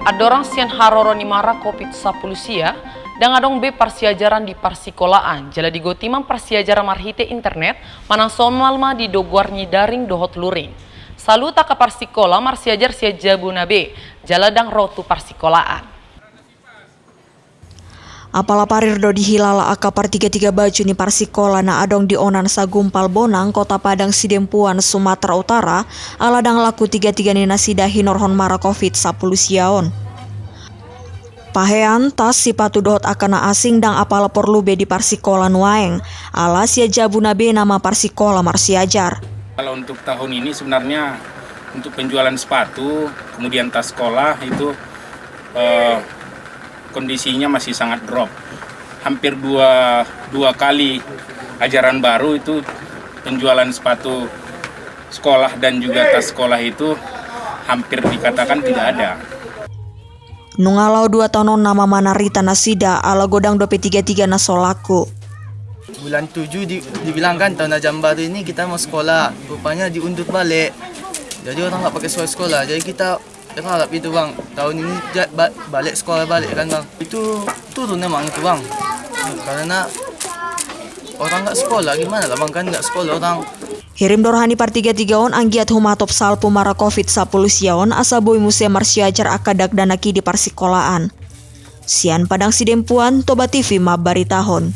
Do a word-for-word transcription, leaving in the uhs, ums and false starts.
Andorang sian haroro ni mara covid sampulu sia, ndang adong be parsiajaran di parsikolaan, jala digotiman parsiajaran marhite internet, manang somal ma di doguar ni daring dohot luring. Saluhut angka parsikola marsiajar sian jabuna be, jala ndang ro tu parsikolaan. Apala parir do dihilala angka partiga-tiga baju ni parsikola na adong di onan Sagumpal Bonang, Kota Padang Sidempuan, Sumatera Utara, ala ndang laku tiga-tiga ni nasida hinorhon mara covid sampulu sia on. Pahean, tas, sipatu dohot angka na asing ndang apala porlu be di parsikola nuaeng, ala sian jabuna be nama parsikola marsiajar. Kalau untuk tahun ini sebenarnya untuk penjualan sepatu, kemudian tas sekolah itu, eh, kondisinya masih sangat drop. Hampir dua, dua kali ajaran baru itu penjualan sepatu sekolah dan juga tas sekolah itu hampir dikatakan tidak ada. Nunga laho dua taon on nama manarita nasida, ala godang dope tiga-tiga na so laku. Bulan tujuh di, dibilang kan tahun ajaran baru ini kita mau sekolah. Rupanya diundur balik. Jadi orang nggak pakai sekolah-sekolah. Jadi kita berharap itu, Bang. Tahun ini ja-, ba-, balik sekolah balik kan, Bang. Itu turun emang itu, Bang. Karena orang nggak sekolah, gimana lah, Bang, kan nggak sekolah orang. Hirim do roha ni partiga-tiga on anggiat humatop salpu mara covid sampulu sia on asa boi muse marsiajar angka dakdanak i di parsikolaan. Sian Padang Sidempuan, Toba T V mambaritahon.